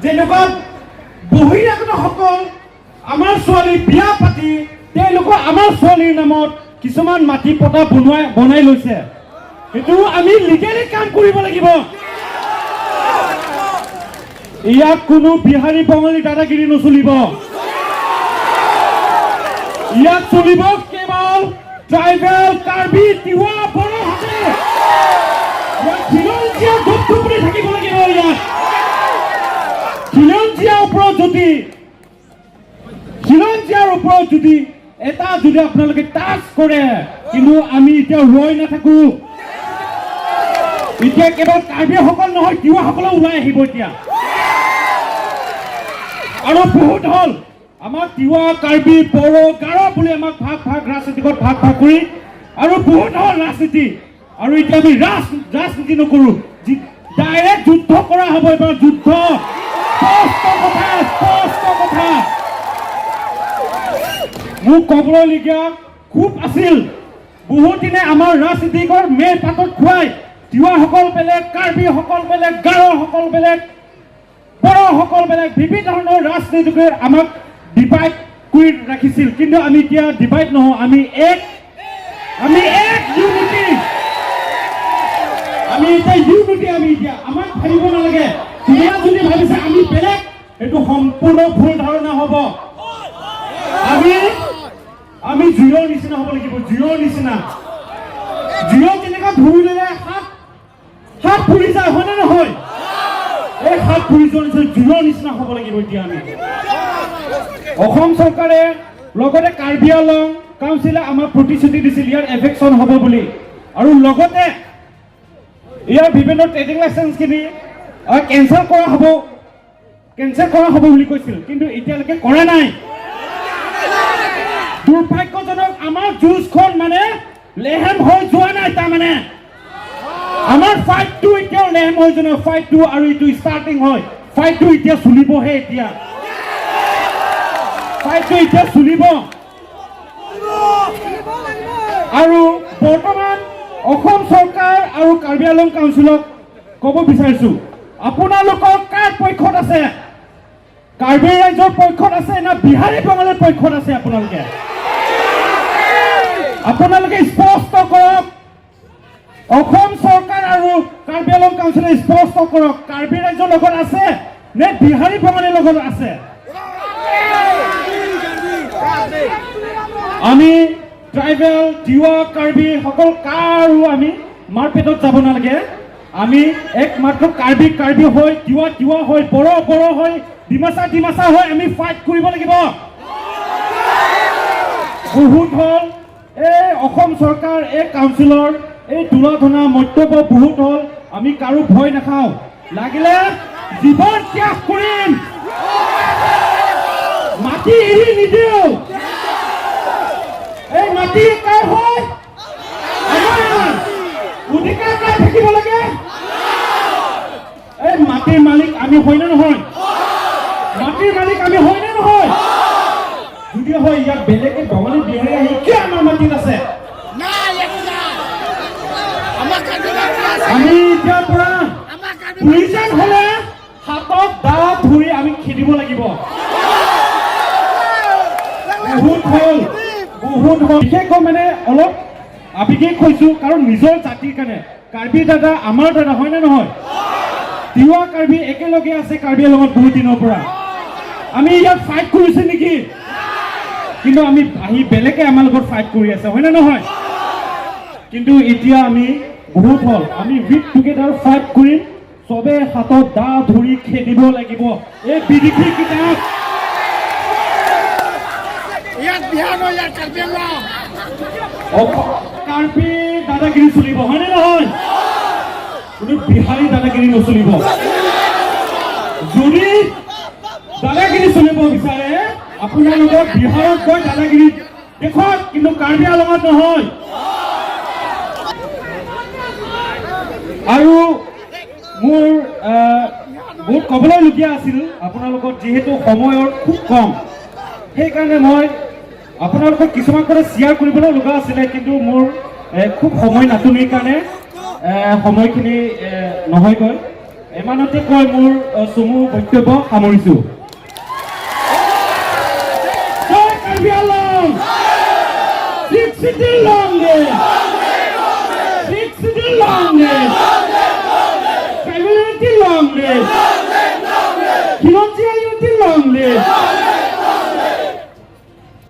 যেনেকুৱা বহিৰাগতসকল আমাৰ ছোৱালী বিয়া পাতি তেওঁলোকৰ আমাৰ ছোৱালীৰ নামত কিছুমান মাটি পটা বনাই লৈছে, সেইটো আমি লিগেলি কাম কৰিব লাগিব। ইয়াত কোনো বিহাৰী বঙালী দাদাগিৰি নচলিব। ইয়াত চলিব কেৱল ট্ৰাইবেল, কাৰ্বি, তিৱা, বড়োসকল। ইয়াত খিলঞ্জীয়া ধুপধুপনি থাকিব লাগিব। ইয়াত খিলঞ্জীয়াৰ ওপৰত যদি এটা যদি আপোনালোকে টাচ কৰে, কিন্তু আমি এতিয়া ৰৈ নাথাকো। এতিয়া কেৱল কাৰ্বিসকল নহয়, তিৱাসকলো ওলাই আহিব এতিয়া। আৰু বহুত হ'ল, আমাক তিৱা, কাৰ্বি, বড়ো, গাৰো বুলি আমাক ভাগ ভাগ ৰাজনীতিকত ভাগ ভাগ কৰি আৰু বহুত হ'ল ৰাজনীতি। আৰু এতিয়া আমি ৰাজনীতি নকৰোঁ, ডাইৰেক্ট যুদ্ধ কৰা হ'ব এইবাৰ, যুদ্ধ। স্পষ্ট কথা, স্পষ্ট কথা। মোক ক'বলগীয়া খুব আছিল। বহুত দিনে আমাৰ ৰাজনীতিকৰ মেৰ পাতত খুৱাই তিৱাসকল বেলেগ, কাৰ্বিসকল বেলেগ, গাৰোসকল বেলেগ, বড়োসকল বেলেগ, বিভিন্ন ধৰণৰ ৰাজনীতিকে আমাক ডিভাইড কৰি ৰাখিছিল। কিন্তু আমি এতিয়া ডিভাইড নহওঁ, আমি এক, আমি এক, ইউনিটি। আমি এতিয়া ইউনিটি। আমি এতিয়া আমাক ভাবিব নালাগে। কোনোবা যদি ভাবিছে আমি বেলেগ, সেইটো সম্পূৰ্ণ ভুল ধাৰণা হ'ব। আমি আমি জুইৰ নিচিনা হ'ব লাগিব, জুইৰ নিচিনা। জুইত যেনেকুৱা ধৰি ল'লে হাত হাত পুৰি যায়, হয়নে নহয়? এই হাত পুৰি যোৱাৰ নিচিনা, জুইৰ নিচিনা হ'ব লাগিব এতিয়া আমি। অসম চৰকাৰে লগতে কাৰ্বি আংলং কাউন্সিলে আমাক প্ৰতিশ্ৰুতি দিছিল ইয়াৰ এভিকশ্যন হ'ব বুলি, আৰু লগতে ইয়াৰ বিভিন্ন ট্ৰেডিং লাইচেঞ্চখিনি কেঞ্চেল কৰা হ'ব, কেঞ্চেল কৰা হ'ব বুলি কৈছিল। কিন্তু এতিয়ালৈকে কৰা নাই। দুৰ্ভাগ্যজনক, আমাৰ যুঁজখন মানে লেহেম হৈ যোৱা নাই। তাৰমানে আমাৰ ফাইটটো এতিয়াও লেহেম হৈ যোৱা নাই। ফাইটটো আৰু এইটো ষ্টাৰ্টিং হয়, ফাইটটো এতিয়া চলিবহে। এতিয়া ফাইটটো এতিয়া চলিব। আৰু বৰ্তমান অসম চৰকাৰ আৰু কাৰ্বি আংলং কাউন্সিলক ক'ব বিচাৰিছো, আপোনালোকৰ কাৰ পক্ষত আছে? কাৰ্বি ৰাইজৰ পক্ষত আছে না বিহাৰী বঙালীৰ পক্ষত আছে? আপোনালোকে আপোনালোকে স্পষ্ট কৰক। অসম চৰকাৰ আৰু কাৰ্বি আংলং কাউন্সিলে স্পষ্ট কৰক, কাৰ্বি ৰাইজৰ লগত আছে নে বিহাৰী বঙালীৰ লগত আছে? আমি ট্ৰাইবেল, তিৱা, কাৰ্বি সকল কাৰো আমি মাৰপেটত যাব নালাগে। আমি একমাত্ৰ কাৰ্বি কাৰ্বি হৈ, তিৱা তিৱা হৈ, বড়ো বড়ো হৈ, ডিমাচা ডিমাচা হৈ আমি ফাইট কৰিব লাগিব। বহুত হ'ল এই অসম চৰকাৰ, এই কাউন্সিলৰ এই তুলা ধনা মন্তব্য, বহুত হ'ল। আমি কাৰো ভয় নাখাওঁ, লাগিলে জীৱন ত্যাগ কৰিম, মাটি এৰি নিদিওঁ। এই মাটি কাৰ হয়? আমাৰ। অধিকাৰ কাৰ থাকিব লাগে? এই মাটিৰ মালিক আমি হয়নে নহয়? মাটিৰ মালিক আমি হয়নে নহয়? যদি হয়, ইয়াত বেলেগে বঙালী, বিহাৰী আহি কিয় আমাৰ মাটিত আছে? নাই, একো নাই। আমাৰ কাৰ্বি মাটি আছে। আমি এতিয়াৰ পৰা আমাৰ কাৰ্বি প্ৰয়োজন হলে হাতত দা ধৰি আমি খেদিব লাগিব। বহুত হ'ল, বহুত হ'ল। বিশেষকৈ মানে অলপ আৱেগিক হৈছো, কাৰণ নিজৰ জাতিৰ কাৰণে। কাৰ্বি দাদা আমাৰ দাদা, হয়নে নহয়? তিৱা, কাৰ্বি একেলগে আছে কাৰ্বি আংলঙত বহুত দিনৰ পৰা। আমি ইয়াত ফাইট কৰিছো নেকি? কিন্তু আমি আহি বেলেগে আমাৰ লগত ফাইট কৰি আছে, হয়নে নহয়? কিন্তু এতিয়া আমি বহুত হ'ল, আমি উইথ টুগেডাৰ ফাইট কৰিম। চবে হাতত দা ধৰি খেদিব লাগিব এই বিদেশী কেইটাক। ইয়াত বিহাৰ নহয়, ইয়াত কাৰ্বি আংলং। কাৰ্বি দাদাগিৰি চলিব, হয়নে নহয়? কিন্তু বিহাৰী দাদাগিৰি নচলিব। যদি দাদাগিৰি চলিব বিচাৰে, আপোনালোকৰ বিহাৰত গৈ দাদাগিৰি দেখক, কিন্তু কাৰ্বি আংলঙত নহয়। আৰু মোৰ বহুত ক'বলৈলগীয়া আছিল আপোনালোকৰ, যিহেতু সময়ৰ খুব কম, সেইকাৰণে মই আপোনালোকক কিছুমান কথা শ্বেয়াৰ কৰিবলৈ লগা আছিলে, কিন্তু মোৰ খুব সময় নাটনিৰ কাৰণে সময়খিনি নহয়গৈ। ইমানতে কৈ মোৰ চমু বক্তব্য সামৰিছোঁ। জয় Karbi Anglong! Sixth Schedule long live! Sixth Schedule long live! Tribal unity long live!